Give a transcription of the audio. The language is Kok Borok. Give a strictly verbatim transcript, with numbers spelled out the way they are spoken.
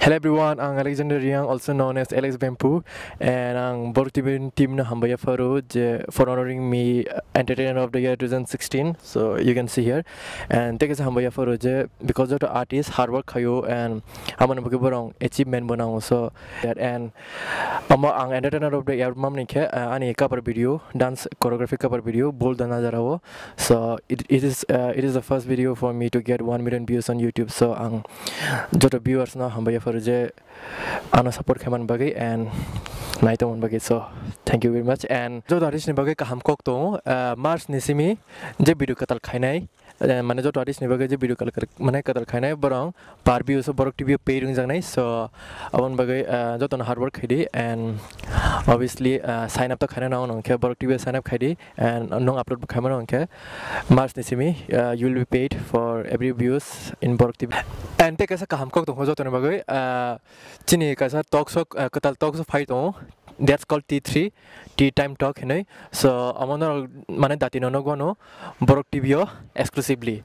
Hello everyone, ang Alexander Riang, also known as Alex Bempu, and ang Borok T V team no hambai yapharo je for honoring me, uh, Entertainer of the Year two thousand sixteen. So you can see here, and tei kaisa hambai yapharo je because of the artist hard work khayo and amoni bagwi borok achievement bo nango. So and amo ang Entertainer of the Year mamni khe, uh, ani cover video, dance choreography cover video, Bol Dana Jarao. So it, it is, uh, it is the first video for me to get one million views on YouTube. So ang joto viewers no hambai yapharo je ano support khaimani bagwi and naitongmani bagwi. So thank you very much and joto artist ni bagwi kaham kok tongo, uh, March ni simi je video kwtal khainai, uh, mane joto artist ni bagwi je video kwtal, mane kwtal khainai borok par views o Borok T V o pay rwngjaknai. So aboni bagwi, uh, jotono hard work khaidi and obviously, uh, sign up to khaina nango nong khe Borok T V o sign up khaidi and nong upload bo khaima nong khe March ni simi, uh, you will be paid for every views in Borok T V. And tei kaisa kaham kok tongkho jotoni bagwi, uh, chini kaisa talk show, uh, kwtal talk show phai tongo, that's called T three, Tea Time Talk hinwi. So amo norok mane dati no nukgo no Borok T V o exclusively.